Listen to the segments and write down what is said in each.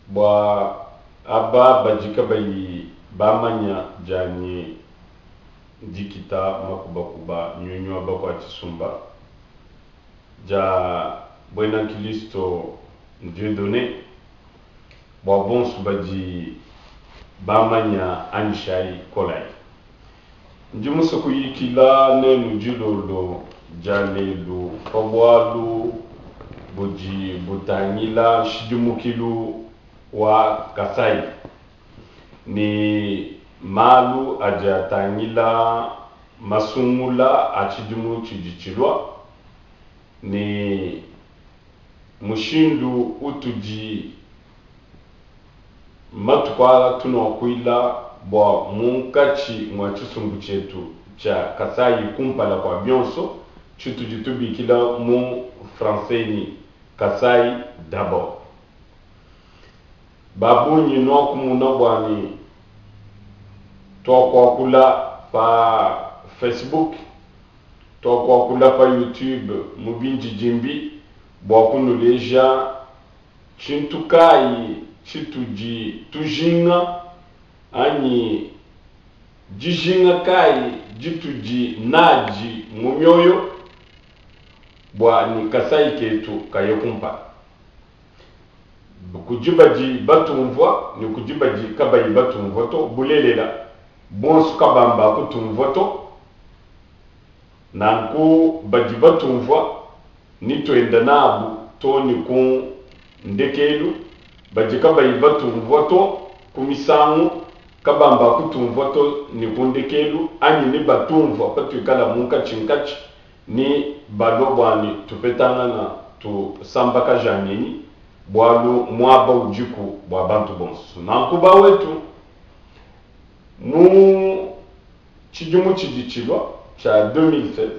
Bua aba badi kabayi bamanya dianyi dikita makubakuba nyunyu wa bakua tshisumba dia buena nkilisto Dieudonne, bua bonso badi bamanya anyishayi kolayi. Ndi musue kuyikila nenu dilolo dia lelu pa bualu budi butangila nshidimukilu wa Kasai ne malu adi atangila masungula a tshidimu tshidi tshilua ne mushindu utudi matuku aa tunuakuila bua munkatshi mua tshisumbu tshietu tshia Kasai kumpala kua bionso tshitudi tubikila mu français ni Kasai d'abord. Ba bungi nuakumuna bua ni tuakuakula pa Facebook, tuakuakula pa YouTube mu bindidimbi bua kunuleja tshintu kayi tshitudi tujinga anyi dijinga kayi ditudi nadi mu mioyo bua ni Kasai ketu kaye kumpala. Kudi badi batumvua ne kudi badi kabayi batumvua to, bulelela bonso kabamba kutumvua to. Nanku badi batumvua ni tuenda nabu to ne ku ndekelu, badi kabayi batumvua to ku misangu kabamba kutumvua to ne ku ndekelu, anyi ni batumvua patuikala munkatshinkatshi ni balua bua ni tupetangana tusambakaja ngenyi, bualu muaba udiku bua bantu bonso. Nanku bawetu mu tshidimu tshidi tshilua tshia 2016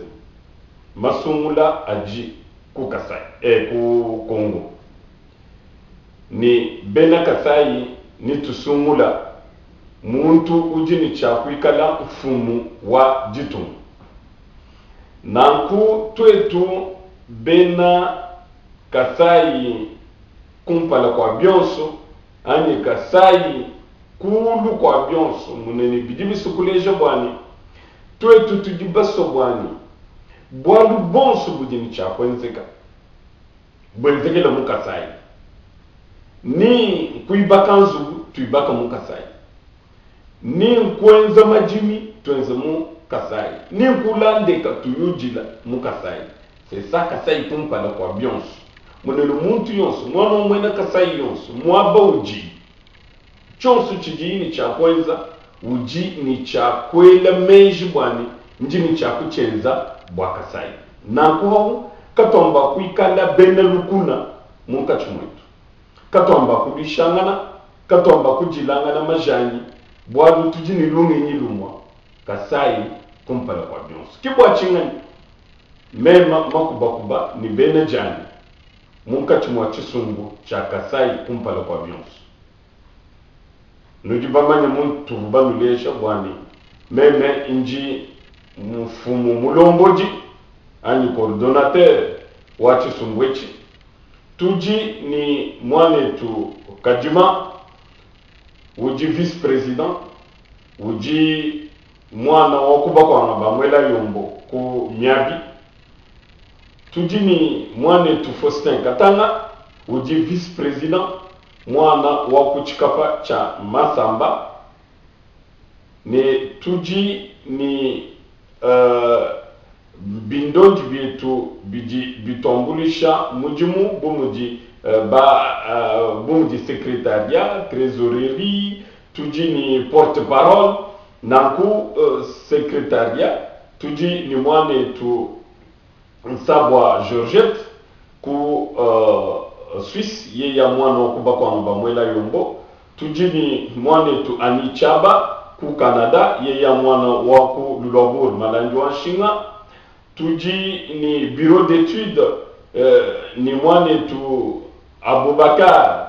masungula adi ku Kasai, ku Congo ne bena Kasai ni tusungula muntu udi ne tshia kuikala mfumu wa ditunga. Nanku tuetu bena Kasai kumpala kua bionso anyi Kasai kulu kua bionso munene bidi bisukuleja bua ne tuetu tudi basue bua ne bualu bonso budi ne tshia kuenzeka buenzekele mu Kasai, ni nkuibaka nzubu tuibaka mu Kasai, ni nkuenza madimi tuenze mu Kasai, ni nkulandeka tuyudila mu Kasai. C'est ça Kasai kumpala kua bionso. Munene muntu yonso mwana wa muena Kasai yonso muaba udi tshionso tshidi ne tshia kuenza udi ne tshia kuela meji bua ne ndi ne tshia kutshienza bua Kasai. Nanku awu katuamba kuikala bena lukuna munkatshi muetu, katuamba kuluishangana, katuamba kudilangana majanyi, bualu tudi ne lungenyi lumua Kasai kumpala kua bionso. Ke bua tshinganyi mema makubakuba ne bena dianyi munkatshi mua tshisumbu tshia Kasai kumpala kua bionso. Nudi bamanye muntuvu banuleja bua ne meme ndi mfumu mulombodi anyi coordonnateur wa tshisumbu etshi. Tudi ne muanetu Kadima udi vice-president, udi muana wa kubakuanga ba muela yombo ku Miabi. Tudi ne muanetu Faustin Katanga udi vice-president, muana wa ku tshikapa tshia Masamba, ne tudi ne bindondi bietu bidi bituambuluisha mudimu bu mudi ba bu mudi secretariat, tresorerie, tudi ne porte-parole. Nanku secretariat tudi ne muanetu Nsabwa Georgette ku Suisse, yeya muana wa kubakuanga ba muela yombo. Tudi ne muanetu Annie Chaba ku Canada, yeya muana wa ku Luluabourg Malandi wa Nshinga. Tudi ne bureau d'études ne muanetu Aboubacar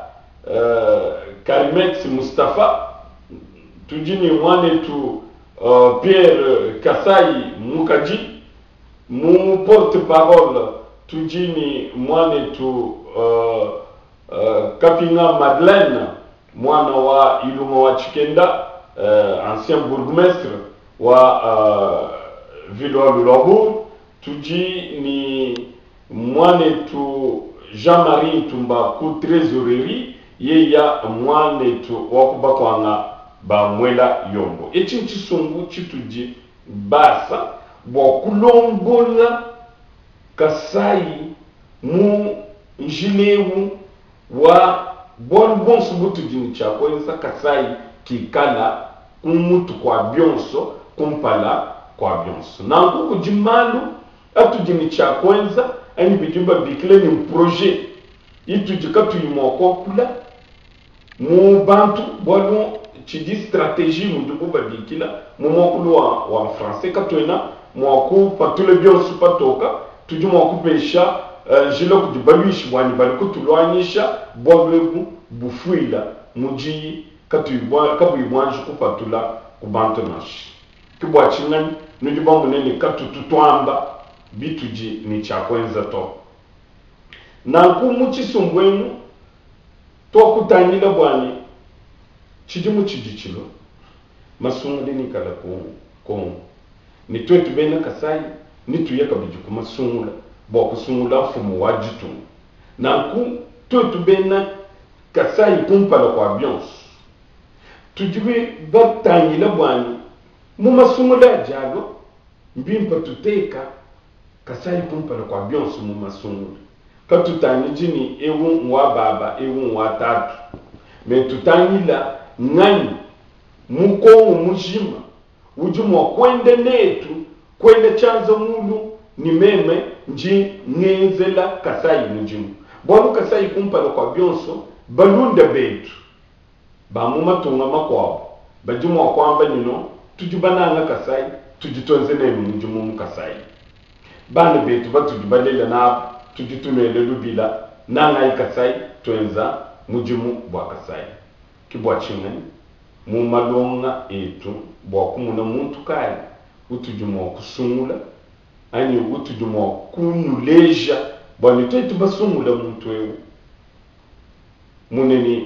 Karimex Mustafa. Tudi ne muanetu Pierre Kasai Mukaji. Mu porte-parole tudi ne muanetu. Kapinga Madeleine mwana wa Ilunga wa Tshikenda, ancien bourgmestre wa ville wa Luluabourg. Tudi ni mwanetu Jean-Marie Ntumba ku trésorerie, yeya mwanetu wa ku Bakwanga ba Mwela Yombo. Etshi ntshisumbu tshitudi basa bua kulombola Kasai mu njila eu wa bualu buonso butudi ne tshia kuenza, Kasai kikala ku mutu kua bionso, kumpala kua bionso. Nanku kudi malu atudi ne tshia kuenza anyi bidi babikila ne projet itudi katuyi mua kuakula mu bantu, bualu tshidi strategie mudibu babikila mu muakulu wa français. Katuena mua kupatula bionso patoka, tudi mua kupesha njila kudi baluishi buanyi bali kutuluanyisha bualu ebu bufuila mudiyi kabuyi buanji kupatula ku bantu nansha. Ke bua tshinganyi nudi bamone ne katutu tuamba bitudi ne tshia kuenza to. Nanku mu tshisumbu emu tuakutangila buanyi tshidimu tshidi tshilua masungula nikala ku Kongo, ne tuetu bena Kasai nituye kabidi ku masungula bua kusungula mfumu wa ditunga. Nanku tuetu bena Kasai kumpala kua bionso tudi batangila buanyi mu masungula adi alua, mbimpe tuteka Kasai kumpala kua bionso mu masungula. Katutangidi ni ewu ngwa baba ewu ngwa tatu, me tutangila nganyi mu Kongo mujima udi mua kuenda netu kuenda tshianza mulu ni meme ndi ngenzela Kasai mudimu. Bualu Kasai kumpala kua bionso balunda betu ba mu matunga makuabu badi mua kuamba ni no tudi bananga Kasai, tudi tuenze nenu mudimu mu Kasai. Bana betu batudi balela nabu tudi tunuele lubila nangayi Kasai, tuenza mudimu bua Kasai. Ke bua tshinganyi mu malonga etu bua kumuna muntu kayi utudi mua kusungula anyi utudi mua kunuleja bua ne tuetu basungula muntu eu munene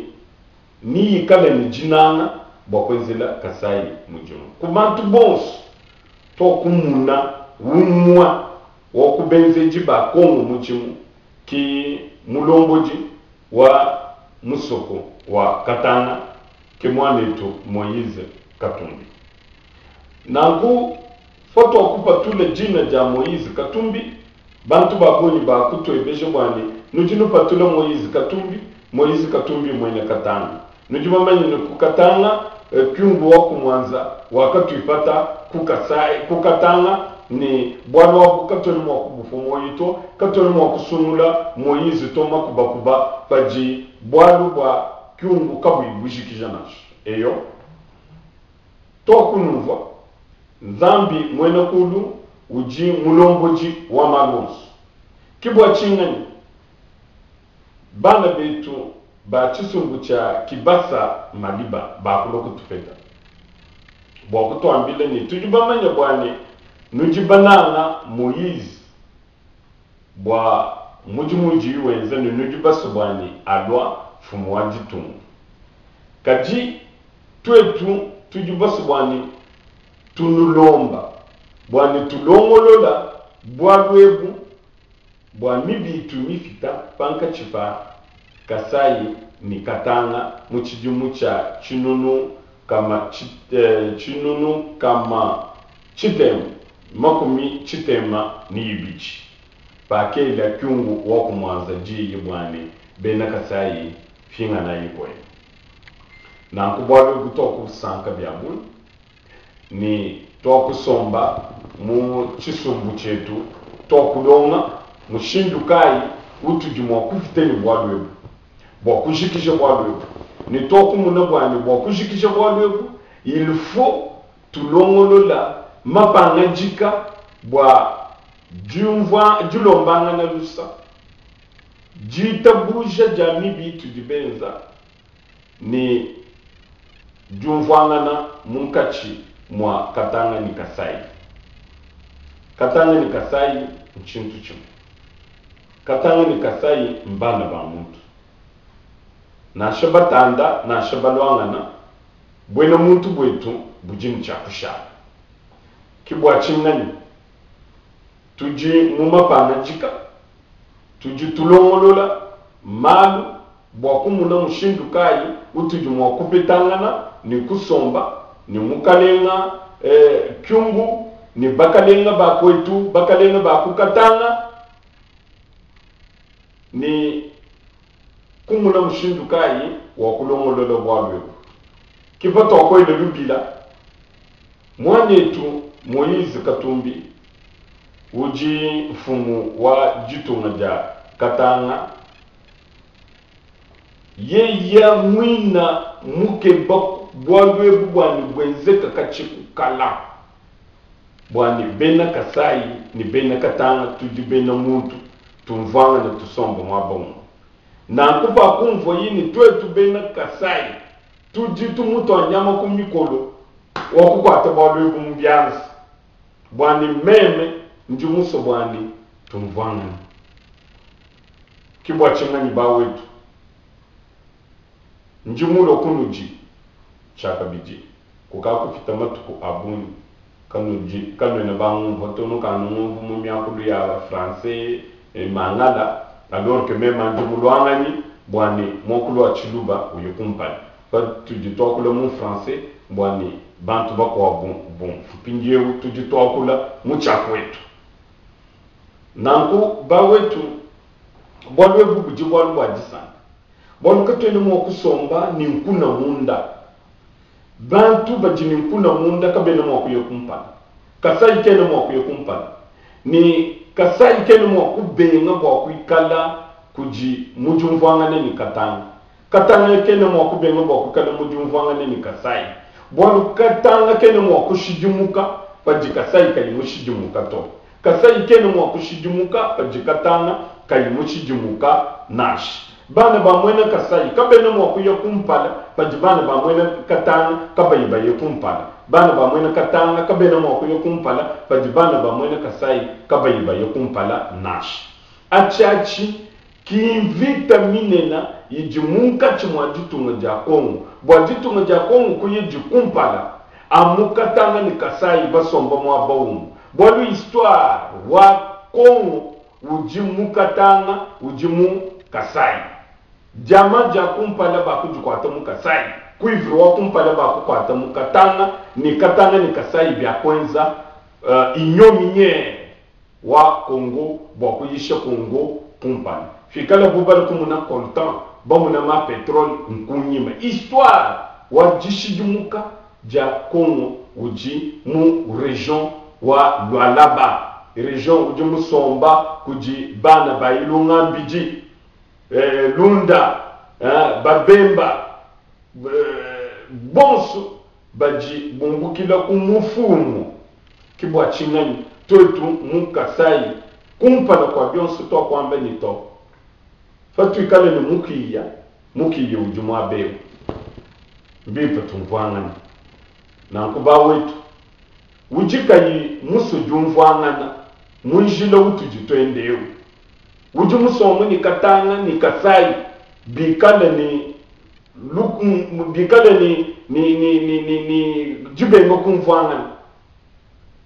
ni ikala ne dinanga bua kuenzela Kasai mudimu. Ku bantu bonso tuakumuna umua wa ku benzeji ba Kongo mudimu ki mulombodi wa musoko wa Katanga ke mwanetu Moïse Katumbi. Nanku patwakupatula dina dia Moïse Katumbi, bantu ba bungi ba kutuebeja bua ne nudi nupatula Moïse Katumbi, Moïse Katumbi mwene Katanga. Nudi bamanye ne ku Katanga Kyungu wa kumwanza wakatuipata ku Kasai, ku Katanga ne bualu abu katuena mua kubupua muoyo to, katuena mua kusungula Moïse to makubakuba padi bualu bua Kyungu kabuyi bujikija nansha. Eyo, tuakunumvua Nzambi muena kulu udi mulombodi wa malu onso. Ke bua tshinganyi bana betu ba tshisumbu tshia Kibasa Maliba bakulua kutupeta bua kutuambila ne tudi bamanye bua ne nudi bananga Moïse bua mudimu udiye wenza ne nudi basue bua ne alua mfumu wa ditunga. Kadi tuetu tudi basue bua ne tunulomba bua ne tulongolola bualu ebu bua mibi itu mipita pankatshi pa Kasai ne Katanga mu tshidimu tshia tshinunu kama tshinunu kama tshitema makumi tshitema ne ibidi pakela Kyungu wa kumwanza diyi bua ne bena Kasai pinganayi kwenu. Nanku bualu ebu tuakusanka bia bungi ne tuakusomba mu tshisumbu tshietu, tuakulonga mushindu kayi utudi mua kupita ne bualu ebu bua kujikija bualu ebu, ne tuakumuna bua ne bua kujikija bualu ebu il faut tulongolola mapangadika bua diumvua dilombangana lusa, ditabuja dia mibi itudi benza ne diumvuangana munkatshi mua Katanga ne Kasai. Katanga ne Kasai ntshintu tshimue. Katanga ne Kasai mbana ba muntu. Nansha batanda nansha baluangana, buena muntu buetu budi ne tshia kushala. Ke bua tshinganyi tudi mu mapangadika, tudi tulongolola malu bua kumuna mushindu kayi utudi mua kupetangana ne kusomba ne mukalenga Kyungu ne bakalenga ba kuetu, bakalenga ba ku Katanga ne kumuna mushindu kayi wa kulongolola bualu ebu. Ke patuakuela lubila muanetu Moïse Katumbi udi mfumu wa ditunga dia Katanga, yeya muina mukeba bualu ebu bua ne buenzeka katshia ku kala, bua ne bena Kasai ne bena Katanga tudi bena muntu, tumvuangana tusomba muaba umue. Nanku pakumvuaye ne tuetu bena Kasai tudi tumutua nyama ku mikolo wa kukuata bualu ebu mu bianza, bua ne meme ndi musue bua ne tumvuangane. Ke bua tshinganyi ba wetu, ndi mulue kunudi tshiakabidi kukakupita matuku a bungi kanudi kanuena bangumvua to, nukanungumvu mu miakulu ya français et mangala, alors que mema ndi muluanganyi bua ne muakulu wa tshiluba uye kumpala. Patudi tuakula mu français bua ne bantu bakuabu bumvue. Mpindieu tudi tuakula mu tshia kuetu. Nanku bawetu, bualu ebu budi bualu bua disanka, bualu katuena mua kusomba ne nkuna munda. Bantu badi ne nkuna munda kabena mua kuya kumpala. Kasai kena mua kuya kumpala, ne Kasai kena mua kubenga bua kuikala kudi mu diumvuangana ne Katanga. Katanga kena mua kubenga bua kuikala mu diumvuangana ne Kasai, bualu Katanga kena mua kushidimuka padi Kasai kayi mushidimuka to. Kasai kena mua kushidimuka padi Katanga kayi mushidimuka nansha. Bana ba muena Kasai kabena mua kuya kumpala padi bana ba muena Katanga kabayi baye kumpala. Bana ba muena Katanga kabena mua kuya kumpala padi bana ba muena Kasai kabayi baye kumpala nansha. Atshi atshi ki mvita minena idi munkatshi mua ditunga dia Congo. Bua ditunga dia Congo kuyidi kumpala, amu Katanga ne Kasai basomba muaba umue. Bualu histoire wa Congo udi mu Katanga, udi mu Kasai. Diamant dia kumpala bakudikuata mu Kasai, cuivre wa kumpala bakukuata mu Katanga, ne Katanga ne Kasai biakuenza union minière wa Congo bua kuyisha Congo kumpala. Pikalabu bala kumuna coltan, bamuna ma petrole nkunyima. Histoire wa dishidimuka dia Congo udi mu region wa Lualaba, region udi musomba kudi bana ba Ilunga Mbidi, Lunda, Babemba, bonso badi bumbukila ku mufumu. Ke bua tshinganyi tuetu mu Kasai kumpala kua bionso tuakuamba ne to, patuikale ne mukiya, mukiya udi muaba eu. Mbimpe tumvuangane. Nanku bawetu, udi kayi musue diumvuangana mu njila utudi tuenda eu, udi musombe ne Katanga ne Kasai bikale ne bikale ne, ne, ne, ne, ne, ne dibenga kumvuangana,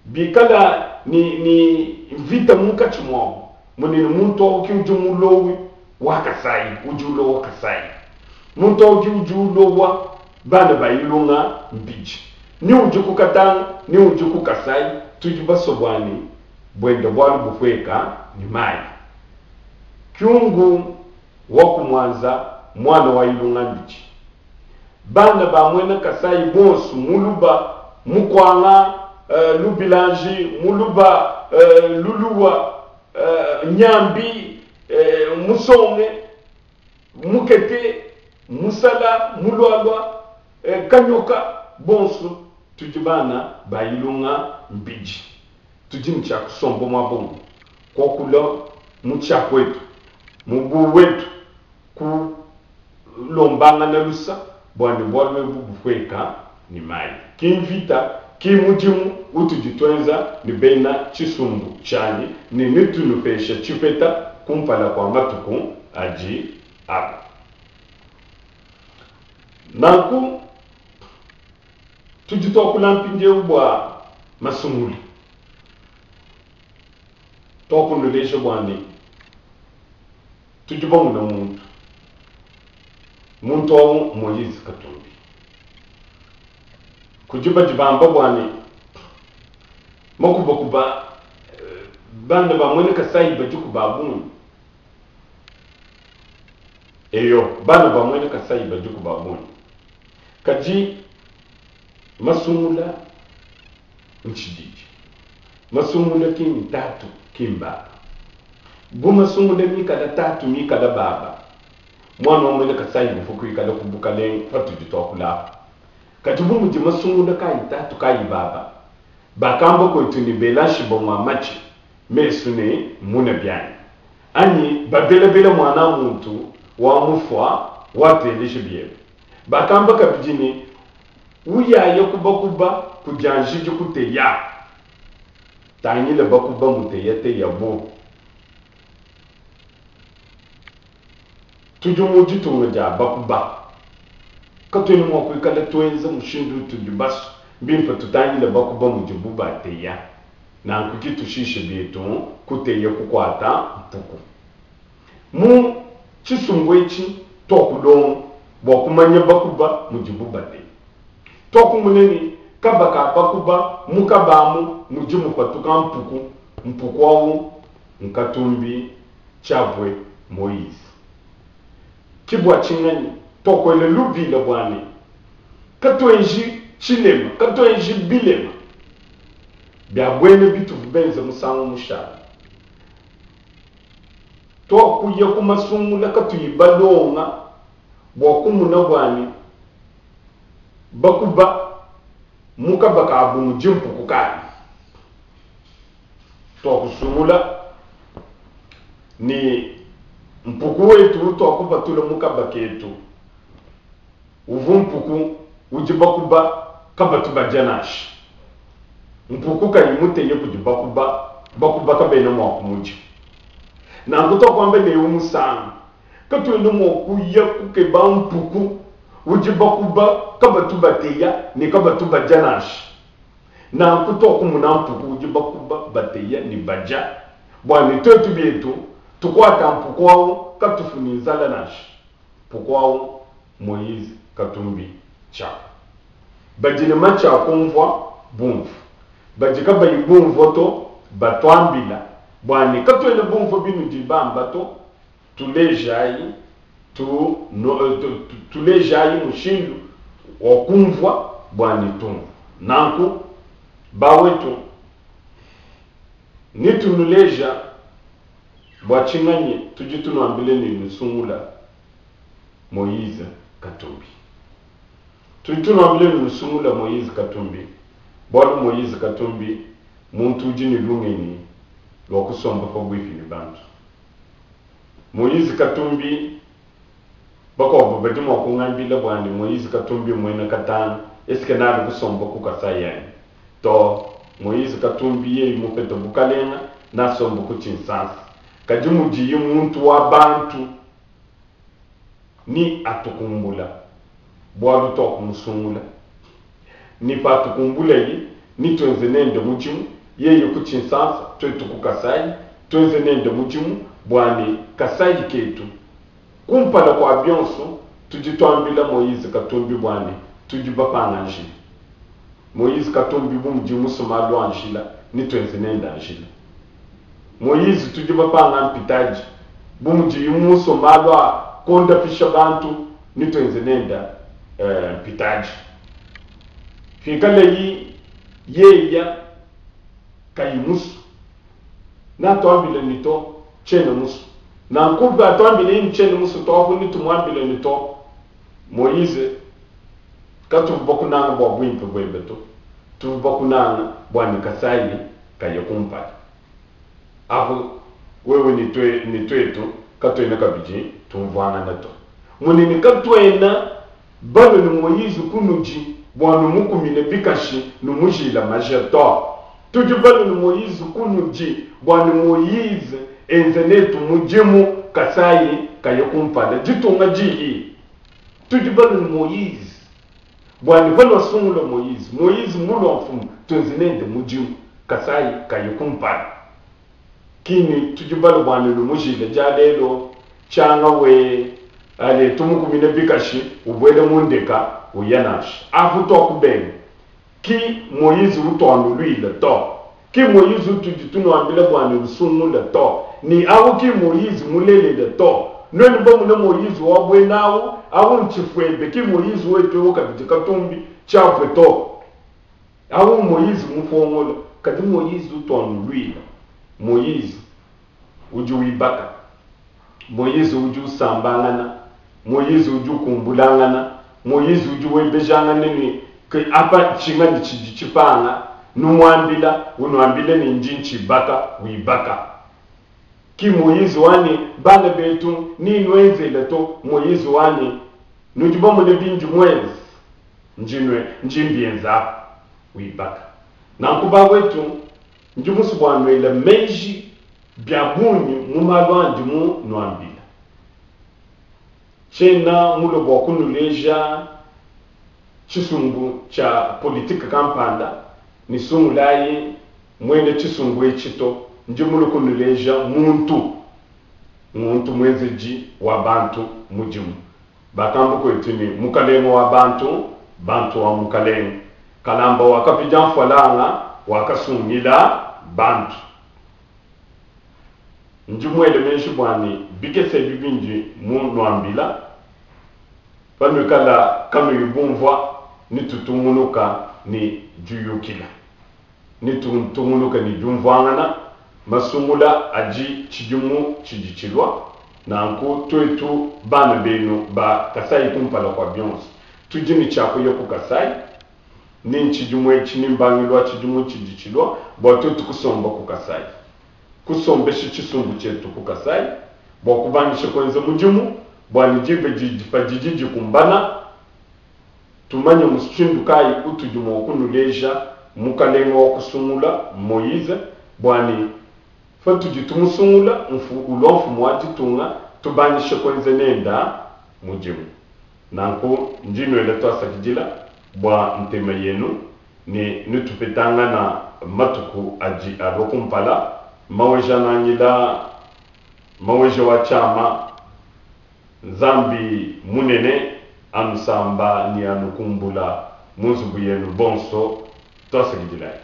bikala ne, ne mvita munkatshi muabu, munene muntu au ke udi mulowi wa Kasai, udi ulowa Kasai. Muntu au ke udi ulowa bana ba Ilunga Mbidi, ni udi ku Katanga, ni udi ku Kasai, tudi basue bua ne buenda bualu bupueka ne mayi. Kyungu wa ku Mwanza, muana wa Ilunga Mbidi. Bana ba muena Kasai bonsu, Muluba, Mukwanga, Lubilanji, Muluba, Luluwa, Nyambi, Musonge, Mukete, Musala, Mulualua, Kanyoka, bonsu tudi bana ba Ilunga Mbidi. Tudi ne tshia kusomba muaba umue, kuakula mu tshia kuetu, mu bu wetu, kulombangana lusa bua ne bualu ebu bupueka ne mayi. Ki mvita, ki mudimu utudi tuenza ne bena tshisumbu tshianyi ne netunupesha tshipeta kumpala kua matuku adi alua. Nanku tudi tuakula mpindieu bua masungula. Tuakunuleja bua ne, tudi bamona muntu. Muntu au m'Moïse Katumbi. Kudi badi bamba bua ne, makubakuba bana ba muena Kasayi badiku ba bungi. Eyo, bana ba muena Kasayi badiku ba bungi. Kadi masungula ntshididi. Masungula ki ntatu ki mbaba. Bu masungula mikala tatu mikala baba, muana wa muena Kasayi uvua kuikala ku bukalenge patudi tuakula apa. Kadi bu mudi masungula kayi tatu kayi baba, bakamba kuetu ne bela nshiba mua matshi, mesu ne muna bianyi, anyi babelabela muana muntu wa mufua wa teleja biebe. Bakamba kabidi ne, Uyaya kubakuba kudianjidi kuteya. Tangila bakuba muteyateya bu. Tudi mu ditunga dia bakuba. Katuena mua kuikala tuenza mushindu utudi basue. Mbimpe tutangile bakuba mudibu bateya. Nanku ki tushishe bietu kuteya kukuata mpuku. Mu tshisumbu etshi tuakulonga bua kumanya bakuba mudibu bateya. Tuakumona ne, kaba ka bakuba mu kaba amu mudi mupatuka mpuku, mpuku au nkatumbi Tshiabue Moise. Ke bua tshinganyi tuakuela lubila bua ne, katuenji tshilema, katuenji bilema bia buena bituvua benze musangu mushale. Tuakuya ku masungula katuyi balonga bua kumuna bua ne, bakuba mu kaba kabu mudi mpuku kayi. Tuakusungula ne mpuku wetu utuakupatula mu kaba ketu uvua mpuku udi bakuba kabatu badia nansha. Mpuku kayi muteye kudi bakuba, bakuba kabena mua kumudia. Nanku tuakuamba ne eu musangu katuena mua kuya kukeba mpuku udi bakuba kabatu bateya ne kabatu badia nansha. Nanku tuakumuna mpuku udi bakuba bateya ne badia, bua ne tuetu bietu tukuata mpuku au katufu ne nzala nansha. Mpuku au Moïse Katumbi Chapwe. Badi ne matshi a kumvua bumvue, badi kabayi bumvua to batuambila bua ne katuena bumvua binudi bamba to, tulejayi tu, no, tu, tulejayi mushindu wa kumvua bua ne tumvua. Nanku bawetu ne tunuleja bua tshinganyi tudi tunuambila ne nusungula Moïse Katumbi. Tudi tunuambila ne nusungula Moïse Katumbi bualu Moïse Katumbi muntu udi ne lungenyi lua kusomba pabuipi ne bantu. Moïse Katumbi, bakuabu badi mua kungambila bua ne Moïse Katumbi mmuena Katanga, est-ce que nali kusomba ku Kasai anyi? Too, Moïse Katumbi yeyi mupete bukalenga nasomba ku Tshinsansa. Kadi mudiyi muntu wa bantu ni atukumbula bualu tuakumusungula, ni patukumbulayi ni tuenze nende mudimu, yeye ku Tshinsansa tuetu ku Kasai, tuenze nende mudimu bua ne Kasai ketu. Kumpala kua bionso tudi tuambila Moïse Katumbi bua ne tudi bapanga njila. Moïse Katumbi bu mudi musue malu a njila ni tuenze nende a njila. Moïse tudi bapanga mpitadi bu mudiyi musue malu a kuondapisha bantu ni tuenze nende mpitadi. Pikaleyi yeya kayi musue, natuambile ne to tshiena musue. Nanku patuambileyi ne tshiena musue to apu netumuambile ne to Moïse katuvua bakunanga bua buimpe buebe to, tuvua bakunanga bua ne Kasai kaye kumpala. Apu wewe ne tuetu katuena kabidi tumvuangana to. Munene katuena balue ne Moïse kunudi bua numukumine bikashi numujila maja to. Tudi balue ne Moïse kunudi bua ne Moïse enze netu mudimu Kasai kaye kumpala. Ditunga diyi. Tudi balue ne Moyize, bua ne panuasungula Moyize, Moyize mmulua mfumu, tuenze nende mudimu, Kasayi kaye kumpala. Ki ni tudi balue bua ne numujile dia lelo, tshianga we, ale tumukumine bikashi, ubuele mu ndeka, uya nansha. Apu tuakubenga. Ki Moyize utuanuluila to. Ki Moyize utudi tunuambila bua nusungula to. Ne awu ki Moyize mulelela to. Nuenu bamune Moyize wa buena awu, awu ntshifuebe, ki Moyize wetu ewu kabidi Katumbi Tshiapue to. Awu mMoyize mupongola. Kadi Moyize utuanuluila, Moyize udi wibaka, Moyize udi usambangana, Moyize udi ukumbulangana, Moyize udi webejangana ne, Ke apa ntshinganyi tshidi tshipanga? Numuambila, unuambila ne, Ndi ntshibaka, wibaka. Ki Moyize wa ne, Bana betu, ni nuenzela to. Moyize wa ne, Nudi bamone bindi muenze? Ndi nue, ndi mbienza apa, wibaka. Nanku bawetu, ndi musue bua nuele meji bia bungi mu malu andi munuambila. Tshiena mulue bua kunuleja tshisumbu tshia politike kampanda ne sungulayi muena tshisumbu etshi to. Ndi mulue kunuleja muntu, muntu muenzeji wa bantu mudimu. Bakamba kuetu ne, Mukalenge wa bantu, bantu wa mukalenge. Kalamba wakapidia mfualanga, wakasungila bantu. Ndi muele meji bua ne, bikese ebi bindi munuambila, panuikala kanuyi bumvua, nitutungunuka ne diyukila, nitutungunuka ne diumvuangana. Masungula adi tshidimu tshidi tshilua, nanku tuetu bana benu ba Kasayi kumpala kua bionso, tudi ne tshia kuya ku Kasayi, ni ntshidimu etshi ni mbangilu wa tshidimu tshidi tshilua, bua tuetu kusomba ku Kasayi, kusombesha tshisumbu tshietu ku Kasayi, bua kubangisha kuenza mudimu, bua ne diba didi padidi dikumbana, tumanye mushindu kayi utudi mua kunuleja mukalenge wa kusungula, Moyize, bua ne patudi tumusungula, mfu, ulua mfumu wa ditunga, tubangishe kuenza nenda mudimu. Nanku ndi nuela tuasakidila bua ntema yenu ne nutupetangana matuku adi alua kumpala. Maweja-Nangila, Maweja wa tshiama, Nzambi munene anusamba ne anukumbula mu nzubu yenu bonso. Tuasakidilayi.